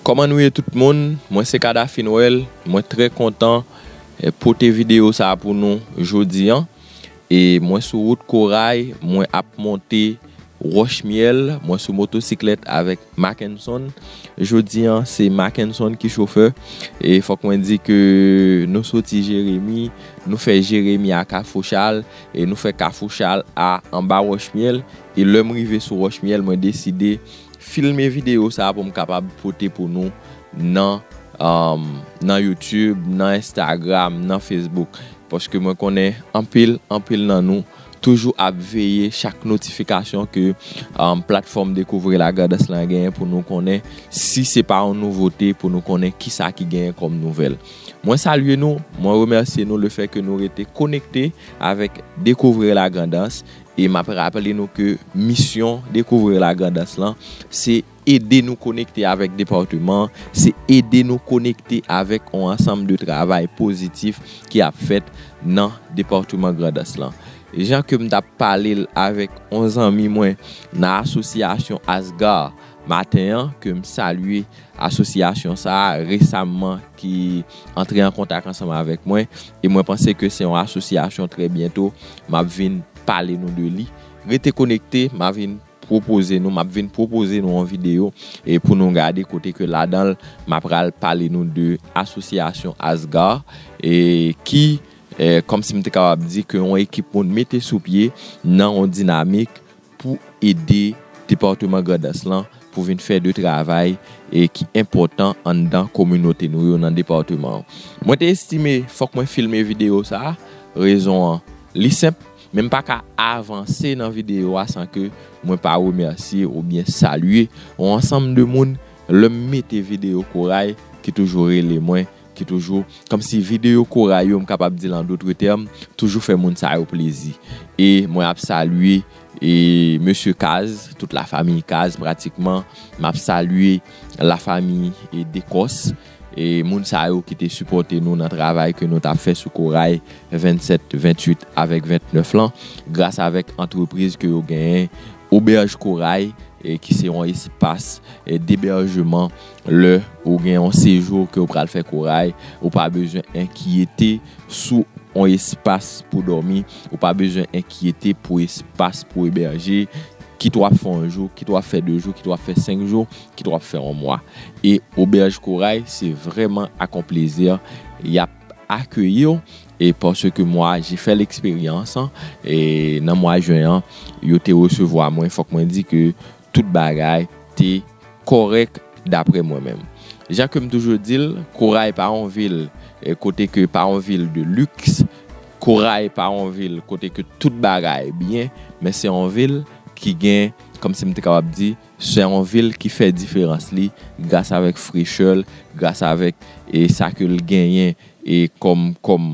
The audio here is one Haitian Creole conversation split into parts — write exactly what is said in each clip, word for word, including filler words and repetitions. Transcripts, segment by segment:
Kòman nou ye tout moun? Mwen se Kadafy Noël. Mwen trè kontan eh, pote videyo sa a pou nou jodi an. E mwen sou wout Koray, mwen ap monte Wòch Myèl, mwen sou motosiklèt avèk Mackenson. Jodi an, se Mackenson ki chofè. E fòk mwen di ke nou soti Jeremi, nou fè Jeremi a Kafou Chal, e nou fè Kafou Chal a anba Wòch Myèl. E lè m rive sou Wòch Myèl, mwen deside filme videyo sa a pou m kapab pote pou nou nan, um, nan YouTube, nan Instagram, nan Facebook. Paske mwen konnen anpil, anpil nan nou toujou ap veye chak notifikasyon ke um, platfòm Découvrir la Grand'Anse lan genyen pou nou konnen si se pa yon nouvote, pou nou konnen kisa ki genyen kòm nouvèl. Mwen salye nou, mwen remèsye nou lefètke nou rete konekte avèk Découvrir la Grand'Anse. E m ap raple nou ke misyon Découvrir la Grand'Anse lan, se ede nou konekte avèk depatman, se ede nou konekte avèk yon ansanm de travay pozitif ki ap fèt nan depatman Grand'Anse lan. Jan ke m t ap pale l avèk yon zanmi mwen nan asosyasyon Asgar maten an, ke m salye asosyasyon sa a resaman ki antre an kontak ansanm avèk mwen, e mwen panse ke se yon asosyasyon trè byento m ap vin pale nou de li. Rete konekte, m ap vin pwopoze nou, m ap vin pwopoze nou yon videyo e pou nou gade kote ke ladan l m ap pral pale nou de asosyasyon Asgar e ki, eh, kòmsi m te kapab di ke yon ekip moun mete sou pye nan yon dinamik pou ede depatman Grand'Anse lan pou vin fè de travay e ki enpòtan anndan kominote nou yo nan depatman an. Mwen te estime fòk mwen filme videyo sa a, rezon an li senp, men m pa ka avanse nan videyo a san ke mwen pa remèsye oubyen salye yon ansanm de moun. Lè m mete videyo Koray ki toujou rele mwen, ki toujou, kòmsi videyo Koray yo, m kapab di l an dòt tèm, toujou fè moun sa yo plezi. E mwen ap salye e mesye Kaz, tout lafanmi Kaz pratikman, m ap salye lafanmi e Dekòs, e moun sa yo ki te sipòte nou nan travay ke nou t ap fè sou Koray vennsèt, venntuit avèk vennèf lan, gras avèk antrepriz ke yo genyen, Obèj Koray, e ki se yon espas e debèjman lè ou gen yon sejou ke ou pral fè Koray, ou pa bezwen enkyete sou yon espas pou dòmi, ou pa bezwen enkyete pou espas pou ebèje, kit w ap fè yon jou, kit w ap fè de jou, kit w ap fè senk jou, kit w ap fè yon mwa. E Obèj Koray, se vrèman ak yon plezi y ap akeyi w, e paske mwa, j'ai fait l'expérience, e nan mwa jen an, yo te resevwa mwen, fòk mwen di ke tout bagay te kòrèk daprè mwen menm. Jan ke m toujou di l, Koray pa yon vil, e kote ke pa yon vil de luxe, Koray pa yon vil kote ke tout bagay byen, men se yon vil ki gen, kòmsi m te kapab di, se yon vil ki fè diferans li gras avèk frechè l, gras avèk e sa ke l genyen e kòm, kòm,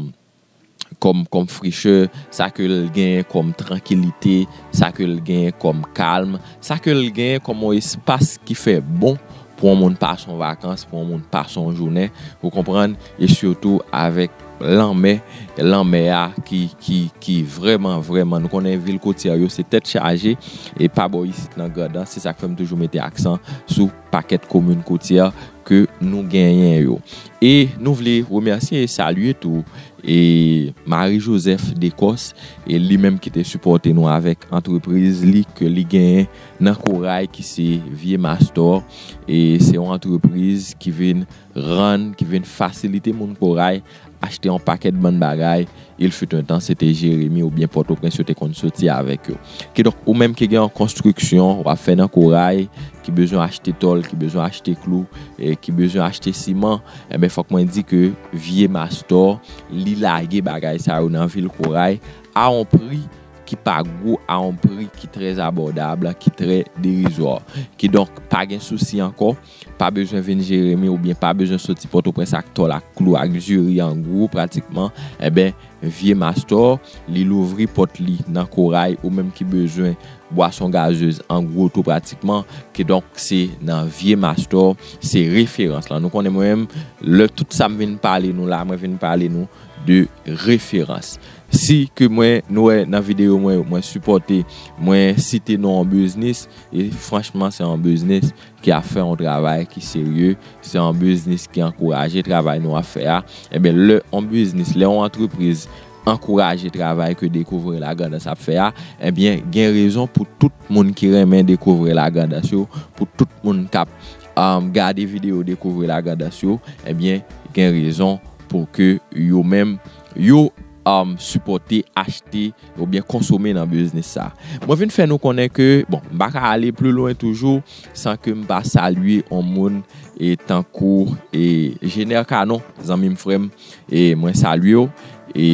kòm, kòm frechè, sa ke l genyen kòm trankilite, sa ke l genyen kòm kalm, sa ke l genyen kòm yon espas ki fè bon pou yon moun pase yon vakans, pou yon moun pase yon jounen, ou konprann, e sitou avèk lanmè, lanmè a ki, ki, ki vrèman, vrèman, nou konnen vil kotyè yo se tèt chaje, e pa bò isit nan Grandans, se sa k fè m toujou mete aksan sou pakèt komin kotyè ke nou genyen yo. E nou vle remèsye e salye tou e Marie Joseph Decos, e li menm ki te sipòte nou avèk antrepriz li ke li genyen nan Koray ki se Vye Mastor. E se yon antrepriz ki vin rann, ki vin fasilite moun Koray achte yon pakèt bann bagay. Il fut un temps, se te Jeremi oubyen Pòtoprens yo te konn soti avèk yo. Kidonk, ou menm ki gen yon konstriksyon w ap fè nan Koray, ki bezwen achte tòl, ki bezwen achte klou, e ki bezwen achte siman, enben, fòk mwen di ke Vye Mastor, li lage bagay sa yo nan vil Koray a yon pri ki pa gwo, a yon pri ki trè abòdab, ki trè derizwa. Kidonk, pa gen sousi ankò, pa bezwen vin Jeremi oubyen pa bezwen soti Pòtoprens ak tòl, ak klou, ak diri an gwo pratikman. Enben, Vye Mastor, li louvri pòt li nan Koray, ou menm ki bezwen bwason gazez an gwo tou pratikman. Kidonk, se nan Vye Mastor, se referans lan. Nou konnen mwen menm, lè tout sa m vin pale nou la, mwen vin pale nou de referans. Si ke mwen, nou wè nan videyo mwen, mwen sipòte, mwen site non yon biznis, e franchman, se yon biznis ki ap fè yon travay ki serye, se yon biznis ki ankouraje travay nou ap fè a. Ebyen, lè yon biznis, lè yon antrepriz ankouraje travay ke Découvrir la Grand'Anse ap fè a, ebyen, gen rezon pou tout moun ki renmen Découvrir la Grand'Anse yo, pou tout moun k ap, um, gade videyo Découvrir la Grand'Anse yo, ebyen, gen rezon pou ke yo menm, yo, um, sipòte, achte, oubyen konsome nan biznis sa. Mwen vin fè nou konnen ke, bon, m pa ka ale pli lwen toujou san ke m pa salye yon moun e tankou e Jenè Kanon, zanmi m, frè m, e mwen salye w, e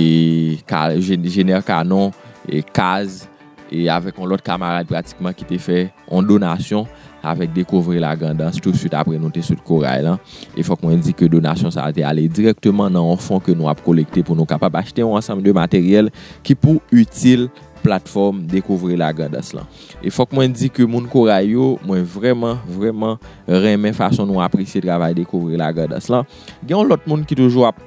ka, Je-, Jenè Kanon, e Kaz, e avèk yon lòt kamarad pratikman ki te fè yon donasyon avèk Découvrir la Grand'Anse tousuit apre nou te sot koray lan. E fòk mwen di ke donasyon sa a te ale dirèkteman nan yon fon ke nou ap kolekte pou nou kapab achte yon ansanm de materyèl ki pou itil platfòm Découvrir la Grand'Anse lan. E fòk mwen di ke moun koray yo, mwen vrèman, vrèman renmen fason nou apresye travay Découvrir la Grand'Anse lan. Gen yon lòt moun ki toujou ap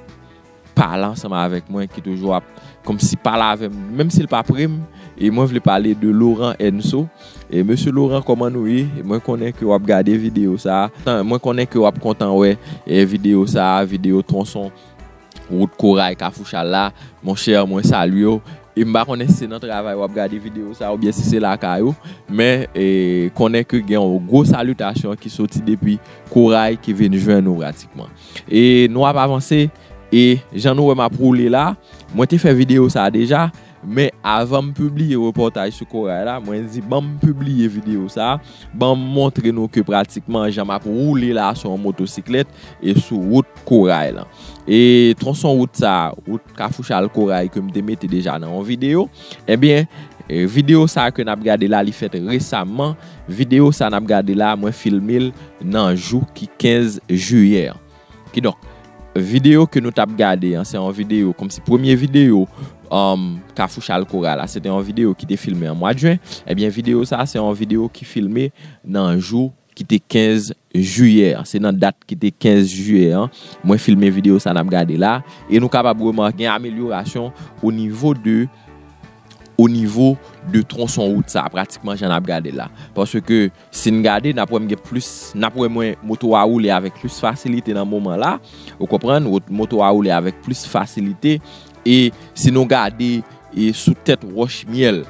pale ansanm avèk mwen, ki toujou ap kòmsi pale avè m, menm si l pa pre m, e mwen vle pale de Laurent Enso. E mesye Laurent, kòman nou ye? E mwen konnen ke w ap gade videyo sa a. Mwen konnen ke w ap kontan wè, e, videyo sa a, videyo twonson wout koray Kafou Chal la. Monchè, mwen salye w. E m pa konnen si se nan travay w ap gade videyo sa a oubyen si se lakay ou. Men, e, konnen ke gen yon gwo salitasyon ki soti depi koray ki vin jwenn nou pratikman. E nou ap avanse. E jan nou wè m ap woule la, mwen te fè videyo sa a deja, men avan m pibliye repòtaj sou koray la, mwen di, ban m pibliye videyo sa a, ban m montre nou ke pratikman jan m ap woule la sou yon motosiklèt e sou wout koray lan. E twonson wout sa a, wout Kafou Chal Koray ke m te mete deja nan yon videyo, ebyen, e, videyo sa a ke n ap gade la, li fèt resaman. Videyo sa a n ap gade la, mwen filme l nan jou ki kenz jiyè an. Kidonk, videyo ke nou t ap gade an, se yon videyo, kòmsi premye videyo, um, Kafou Chal Koray la, se te yon videyo ki te filme an mwa jen. Ebyen, videyo sa a, se yon videyo ki filme nan jou ki te kenz jiyè an. Se nan dat ki te kenz jiyè an, mwen filme videyo sa n ap gade la. E nou kapab remake gen amelyorasyon o nivo de, o nivo de twonson wout sa, pratikman jan n ap gade la. Paske si n gade, n ap wè m gen plis, n ap wè mwen moto a woule avèk plis fasilite nan moman la. Ou konprann? Wot-, moto a woule avèk plis fasilite. E si nou gade, e sou tèt Wòch Myèl,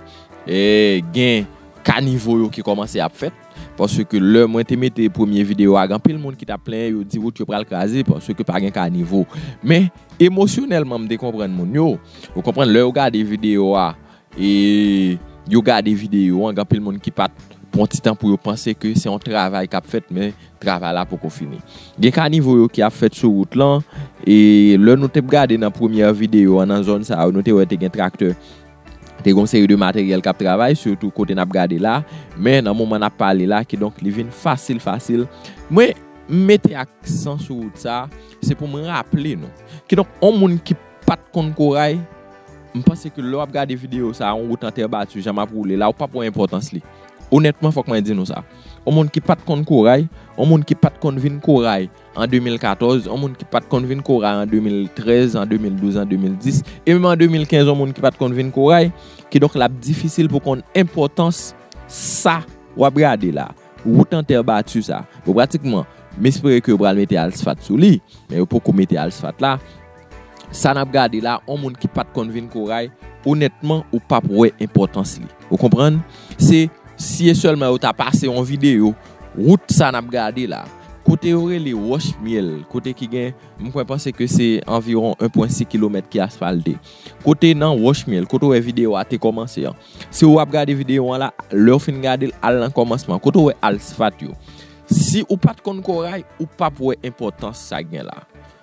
e gen kanivo yo ki kòmanse ap fèt. Paske lè mwen te mete premye videyo a, gen anpil moun ki t ap plenyen, yo di wout yo pral kraze paske pa gen kanivo. Men, emosyonèlman, m te konprann moun yo. Ou konprann, lè yo gade videyo a, e yo gade videyo an, gen anpil moun ki pa t pran ti tan pou yo panse ke se yon travay k ap fèt, men travay la poko fini. Gen kanivo yo ki ap fèt sou wout lan, e lè nou te ap gade nan premyè videyo an, nan zòn sa yo, nou te wè te gen traktè, te gen yon seri de materyèl k ap travay, sitou kote n ap gade la, men nan moman n ap pale la, kidonk li vin fasil, fasil. Mwen, m mete aksan sou wout sa, se pou mwen raple nou. Kidonk, yon moun ki pa t konn koray, m panse ke lè w ap gade videyo sa, yon wout an tè bati, jan m ap woule la, ou p ap wè enpòtans li. Onètman, fòk mwen di nou sa. Yon moun ki pa t konn koray, yon moun ki pa t konn vin koray an de mil katòz, yon moun ki pa t konn vin koray an de mil trèz, an de mil douz, an de mil dis, e menm an de mil kenz, yon moun ki pa t konn vin koray, kidonk l ap difisil pou konn enpòtans sa w ap gade la. Wout an tè bati sa. Bon, pratikman, m espere ke yo pral mete asfat sou li, men yo poko mete asfat la. Sa n ap gade la, yon moun ki pa t konn vin koray, onètman, ou p ap wè enpòtans li. Ou konprann? Se si e sèlman yo ta pase yon videyo, wout sa n ap gade la, kote yo rele Wòch Myèl, kote ki gen, m kwè panse ke se anviwon en pwen sis kilomèt ki asfalte. Kote nan Wòch Myèl, kote w wè videyo a te kòmanse an. Si w ap gade videyo an la, lè w fin gade l, al nan kòmansman, kote w wè asfat yo. Si ou pa t konn koray, ou p ap wè enpòtans sa gen la.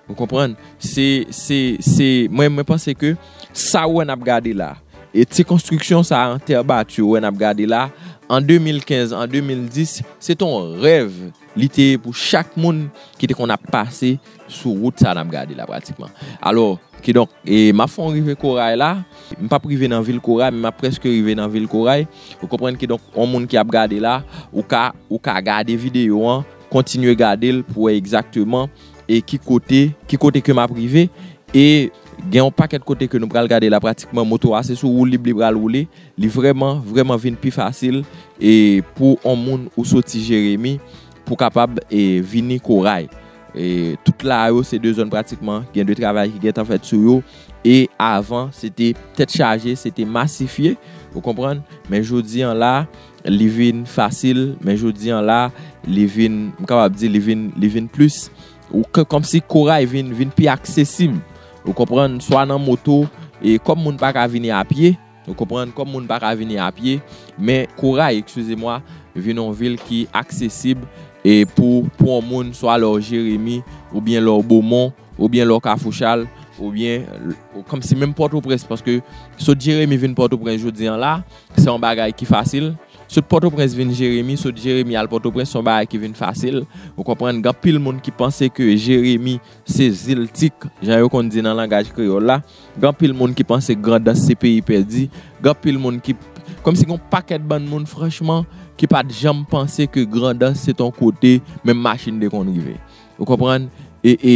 Ou konprann? Se, se, se, mwen, mwen panse ke sa w wè n ap gade la, e ti konstriksyon sa an tè bati w wè n ap gade la, an de mil kenz, an de mil dis, se t on rèv li te ye pou chak moun ki te konn ap pase sou wout sa n ap gade la pratikman. Alò, kidonk, e, m ap fè on rive koray la, m p ap rive nan vil koray, men m ap prèske rive nan vil koray. Ou konprann? Kidonk, yon moun ki ap gade la, ou ka, ou ka gade videyo an, kontinye gade l pou wè egzakteman e ki kote, ki kote ke m ap rive. E Gen yon pakèt kote ke nou pral gade la, pratikman moto a se sou woulib li pral woule. Li vrèman, vrèman vin pi fasil e pou yon moun ou soti Jeremi pou kapab e vini Koray. E tout la yo se de zòn pratikman gen de travay ki gentan fèt sou yo. E avan se te tèt chaje, se te masifye, ou konprann? Men jodi an la, li vin fasil, men jodi an la, li vin, m kapab di li vin, li vin plis, ou k- kòmsi Koray vin, vin pi aksesib, ou konprann, swa nan moto, e kòm moun pa ka vini a pye, ou konprann, kòm moun pa ka vini a pye, men Koray, eskize mwa, vin yon vil ki aksesib e pou, pou yon moun, swa lè w Jeremi, oubyen lè w Bomon, oubyen lè w Kafou Chal, oubyen kòmsi menm Pòtoprens, paske sot Jeremi vin Pòtoprens jodi an la, se yon bagay ki fasil. Sot Pòtoprens vin Jeremi, sot Jeremi al Pòtoprens, se yon bagay ki vin fasil. Ou konprann, gen anpil moun ki panse ke Jeremi se zil tik, jan yo konn di nan langaj kreyòl la. Gen anpil moun ki panse Grandans se peyi pèdi. Gen anpil moun ki, kòmsi gen yon pakèt bann moun, franchman, ki pa t janm panse ke Grandans se t yon kote, menm machin te konn rive. Ou konprann? E, e,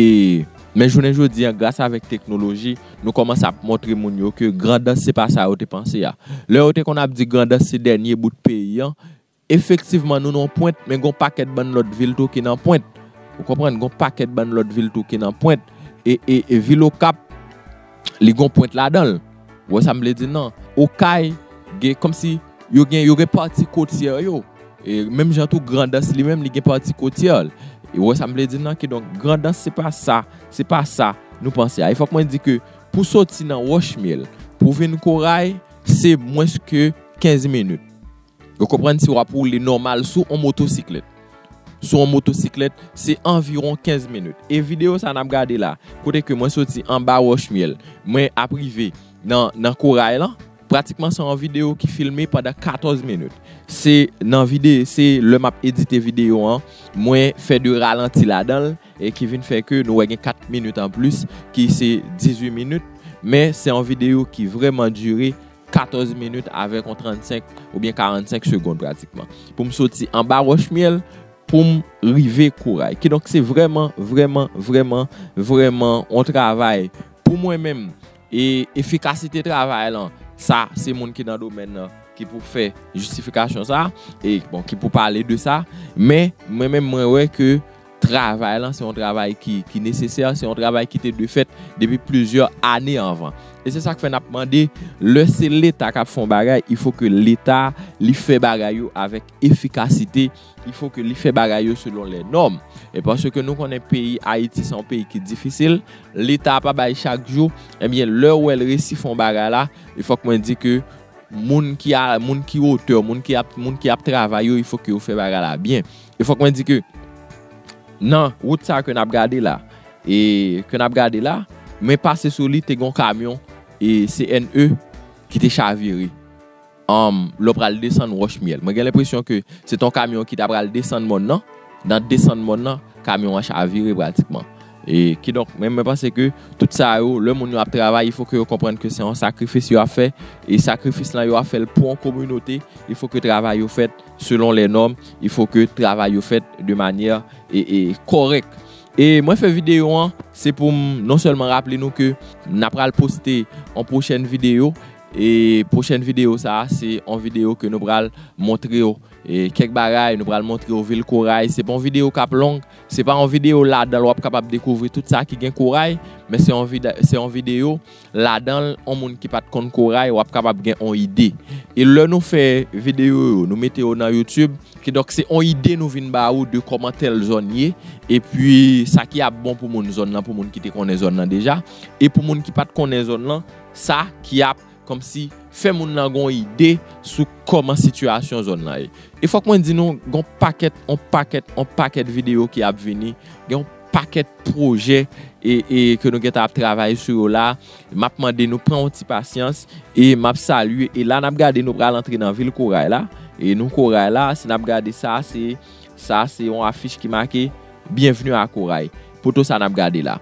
men jounen jodi an, gras avèk teknoloji, nou kòmanse ap montre moun yo ke Grandans se pa sa yo te panse a. Lè yo te konn ap di Grandans se dènye bout peyi an, efektivman, nou nan Pwent, men gon pakèt bann lòt vil tou ki nan Pwent. Ou konprann? Gon pakèt bann lòt vil tou ki nan Pwent. E, e, e vil Okap, li gon Pwent ladan l. Ou wè sa m vle di nan? Okay, gen, kòmsi yo gen, yo gen pati kotyè yo. E menm jan tou, Grandans li menm, li gen pati kotyè l. E ou wè sa m vle di nan? Kidonk, Grandans se pa sa, se pa sa nou panse a. E fòk mwen di ke pou soti nan Wòchmyèl, pou vin Koray, se mwens ke kenz minit. Ou konprann, si w ap woule nòmal sou yon motosiklèt. Sou yon motosiklèt, se anviwon kenz minit. E videyo sa n ap gade la, kote ke mwen soti anba Wòchmyèl, mwen ap rive nan, nan Koray lan, pratikman se yon videyo ki filme pandan katòz minit. Se nan vide-, se lè m ap edite videyo an, mwen fè de ralanti ladan l, e ki vin fè ke nou wè gen kat minit anplis, ki se dizuit minit, men se yon videyo ki vrèman dire katòz minit avèk yon trannsenk oubyen karannsenk segonn pratikman. Pou m soti anba Wòchmyèl, pou m rive Koray. Kidonk, se vrèman, vrèman, vrèman, vrèman yon travay pou mwen menm. E efikasite travay lan, sa, se moun ki nan domèn nan ki pou fè jistifikasyon sa, e bon, ki pou pale de sa. Men, mwen menm, mwen wè ke travay lan, se yon travay ki, ki nesesè, se yon travay ki te dwe fèt depi plizyè ane anvan. E se sa k fè n ap mande, lè se Leta k ap fè yon bagay, il faut que Leta, li fè bagay yo avèk efikasite, il faut que li fè bagay yo selon les normes. E paske nou konnen peyi Ayiti, se yon peyi ki difisil, Leta pa bay chak jou, ebyen, lè w wè l resi fè yon bagay la, e fòk mwen di ke moun ki a, moun ki otè, moun ki ap, moun ki ap travay yo, il faut que yo fè bagay la byen. E fòk mwen di ke nan wout sa ke n ap gade la, e ke n ap gade la, mwen pase sou li, te gen yon kamyon, e C N E ki te chavire. Um, lè w pral desann Wòchmyèl. Mwen gen lenpresyon ke se t yon kamyon ki ta pral desann mòn nan. Nan desann mòn nan, kamyon an chavire pratikman. E kidonk, mwen, mwen panse ke tout sa yo, lè moun yo ap travay, il faut que yo konprann ke se yon sakrifis yo ap fè. E sakrifis lan, yo ap fè l pou yon kominote. Il faut que travay yo fèt selon les normes. Il faut que travay yo fèt de manière e, e, kòrèk. E mwen fè videyo an, se pou m non sèlman raple nou ke n ap pral poste yon pwochèn videyo. E pwochèn videyo sa a, se yon videyo ke nou pral montre w, e, kèk bagay, nou pral montre w vil Koray. Se pa yon videyo k ap long, se pa yon videyo ladan l w ap kapab dekouvri tout sa ki gen Koray, men se yon vide-, se yon videyo ladan l, yon moun ki pa t konn Koray, w ap kapab gen yon ide. E lè nou fè videyo yo, nou mete yo nan YouTube, kidonk se yon ide nou vin ba ou de kòman tèl zòn ye, epi sa ki ap bon pou moun zòn nan, pou moun ki te konnen zòn nan deja, e pou moun ki pa t konnen zòn nan, sa ki ap kòmsi fè moun nan gon ide sou kòman sitiyasyon zòn nan ye. E fòk mwen di nou, gon pakèt, on pakèt, on pakèt videyo ki ap vini, gen on pakèt pwojè e, e ke nou gentan ap travay sou yo la. M ap mande nou pran yon ti pasyans e m ap salye. E la n ap gade nou pral antre nan vil Koray la. E nou Koray la, si n ap gade sa, se, sa se yon afich ki make Bienvenue à Corail. Poto sa n ap gade la.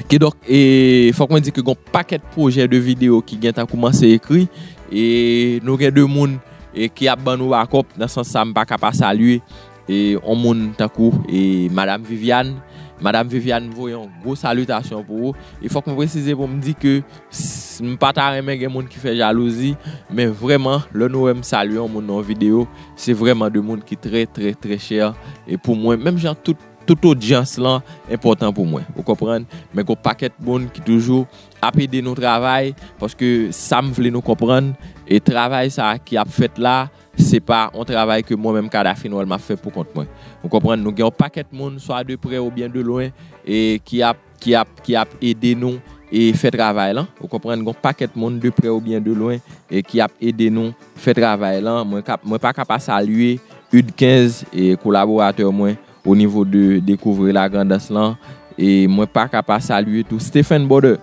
Kidonk, e, fòk mwen di ke gon pakèt pwojè de videyo ki gentan koumanse ekri. E nou gen de moun, e, ki ap ban nou bakòp, nan sans sa m pa ka pa salye, e, yon moun tankou, e, Madam Viviane. Madam Viviane voye yon gwo salitasyon pou ou. E fòk mwen presize pou m di ke s- m pa ta renmen gen moun ki fè jalouzi, men vrèman, lè nou wè m salye yon moun nan yon videyo, se vrèman de moun ki trè, trè, trè chè, e, pou mwen, menm jan tout, tout odyans lan enpòtan pou mwen, ou konprann? Men gon pakèt moun ki toujou ap ede nou travay, paske sa m vle nou konprann, e travay sa ki ap fèt la, se pa yon travay ke mwen menm Kadafi Nwèl m ap fè pou kont mwen. Ou konprann? Nou gen yon pakèt moun, swa de prè oubyen de lwen, e ki ap, ki ap, ki ap ede nou e fè travay lan. Ou konprann? Gen yon pakèt moun de prè oubyen de lwen e ki ap ede nou fè travay lan. Mwen ka, mwen pa ka pa salye Ud kenz, e kolaboratè mwen o nivo de Découvrir la Grand'Anse lan. E mwen pa ka pa salye tou Stephen Border.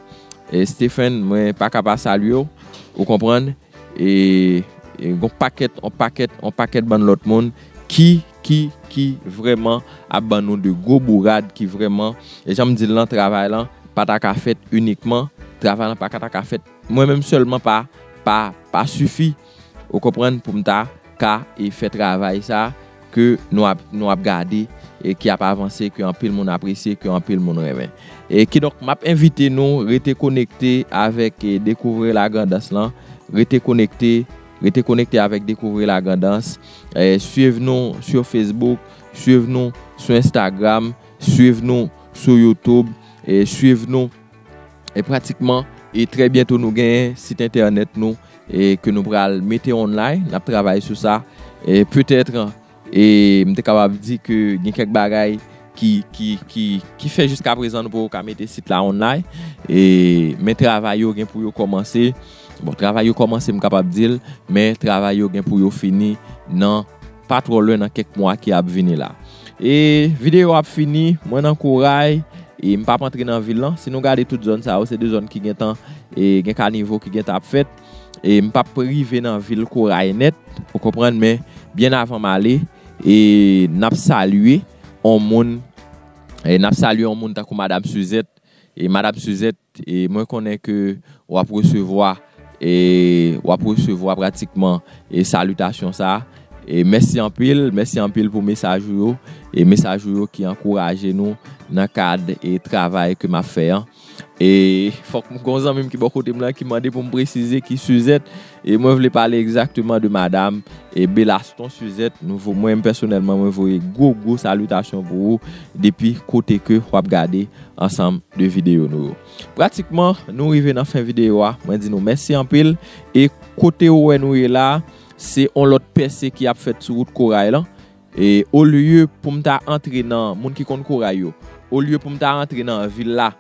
E Stephen, mwen pa ka pa salye w. Ou konprann? E, e gon pakèt, on pakèt, on pakèt bann lòt moun ki, ki, ki vrèman ap ban nou de gwo bourad ki vrèman, e jan m di l lan, travay lan pa ta ka fèt inikman, travay lan pa ka ta ka fèt mwen menm sèlman pa, pa, pa sifi, ou konprann, pou m ta ka e fè travay sa ke nou ap, nou ap gade e ki ap avanse, ke anpil moun apresye, ke anpil moun renmen. E kidonk, m ap envite nou rete konekte avèk, e, Découvrir la Grand'Anse lan, rete konekte, rete konekte avèk Découvrir la Grand'Anse, e, swiv nou sou Facebook, swiv nou sou Instagram, swiv nou sou YouTube, e, swiv nou e pratikman, e trè byento nou genyen sit entènèt nou, e ke nou pral mete online, n ap travay sou sa. E petèt, e m te kapab di ke gen kèk bagay ki, ki, ki, ki fè jiska prezan nou poko ka mete sit la online. E, men travay yo gen pou yo kòmanse. Bon, travay yo kòmanse, m kapab di l, men travay yo gen pou yo fini nan pa twò lwen, nan kèk mwa ki ap vini la. E videyo ap fini, mwen nan Koray, e m p ap antre nan vil lan. Si nou gade tout zòn sa yo, se de zòn ki gentan, e gen kanivo ki gentan ap fèt. E m p ap rive nan vil Koray nèt, ou konprann, men byen avan m ale, e n ap salye on moun, e n ap salye on moun tankou Madam Suzette. E Madam Suzette, e mwen konnen ke w ap resevwa, e w ap resevwa pratikman, e salitasyon sa. E mèsi anpil, mèsi anpil pou mesaj ou yo, e mesaj ou yo ki ankouraje nou nan kad e travay ke m ap fè an. E fòk m gon zanmi m ki bò kote m lan ki mande pou m presize ki Suzette, e mwen vle pale egzakteman de madam, e Belaston Suzette. Nou vo-, mwen menm pèsonèlman, mwen voye gwo, gwo salitasyon pou ou depi kote ke w ap gade ansanm de videyo nou yo. Pratikman, nou rive nan fen videyo a. Mwen di nou mèsi anpil. E kote ou wè nou ye la, se on lòt pèse ki ap fèt sou wout Koray lan. E olye pou m ta antre nan, moun ki konn Koray yo, olye pou m ta antre nan vil la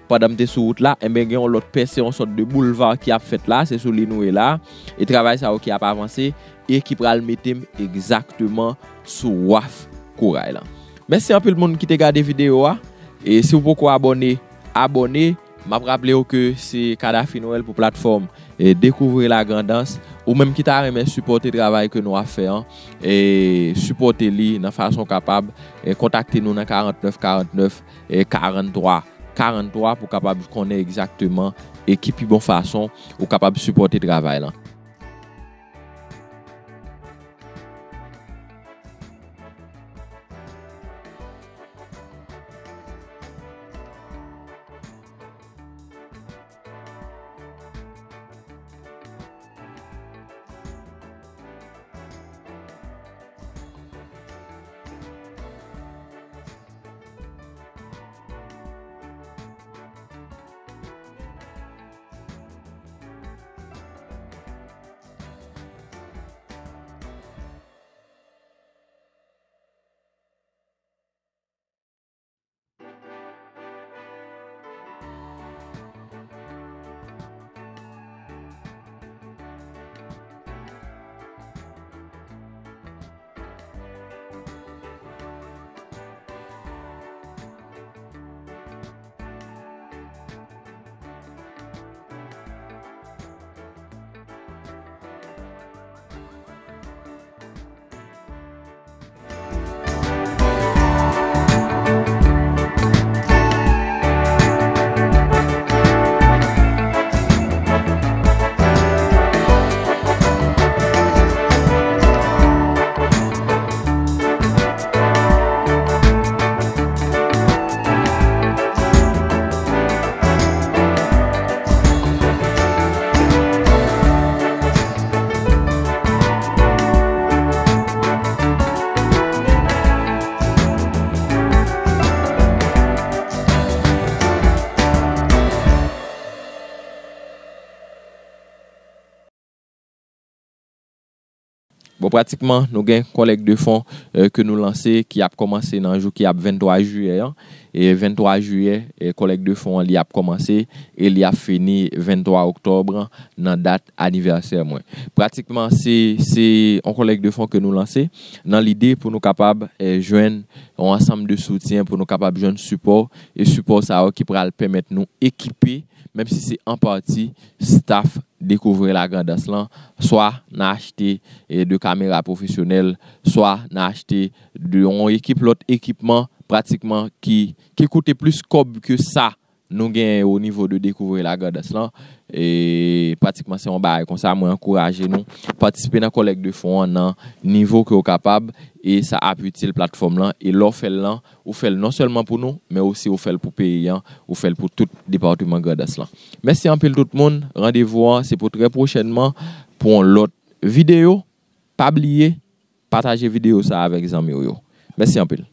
pandan m te sou wout la, enben gen yon lòt pèse, yon sòt de boulva ki ap fèt la, se sou li nou ye la. E travay sa yo ki ap avanse e ki pral mete m egzakteman sou waf Koray lan. Mèsi anpil moun ki te gade videyo a. E si w poko abòne, abòne. M ap raple w ke se Kadafi Nwèl pou platfòm, e, Découvrir la Grand'Anse. Ou menm ki ta renmen sipòte travay ke nou ap fè an, e, sipòte li nan fason w kapab, e, kontakte nou nan karant nèf karant nèf, e, karant twa karant twa pou w kapab konnen egzakteman, e, ki pi bon fason ou kapab sipòte travay lan. Bon, pratikman, nou gen kòlèk de fon ke nou lanse, ki ap kòmanse nan jou ki ap venntwa jiyè an. E venntwa jiyè, kòlèk de fon an, li ap kòmanse e li ap fini venntwa oktòb nan dat anivèsè mwen. Pratikman, se, se yon kòlèk de fon ke nou lanse nan lide pou nou kapab jwenn yon ansanm de soutyen, pou nou kapab jwenn sipò, e sipò sa yo ki pral pèmèt nou ekipe, menm si se an pati, staff Découvrir la Grand'Anse lan, swa nan achte de kamera pwofesyonèl, swa nan achte de yon ekip, lòt ekipman, pratikman, ki, ki koute plis kòb ke sa nou genyen o nivo de Découvrir la Grand'Anse lan. E pratikman, se yon bagay konsa, mwen ankouraje nou patisipe nan kòlèk de fon an nan nivo ke w kapab, e sa ap itil platfòm lan. E lè w fè l lan, ou fè l non sèlman pou nou, men osi ou fè l pou peyi an, ou fè l pou tout depatman Grand'Anse lan. Mèsi anpil tout moun. Randevou an, se pou trè pwochènman pou yon lòt videyo. Pa bliye, pataje videyo sa avèk zanmi w yo. Mèsi anpil.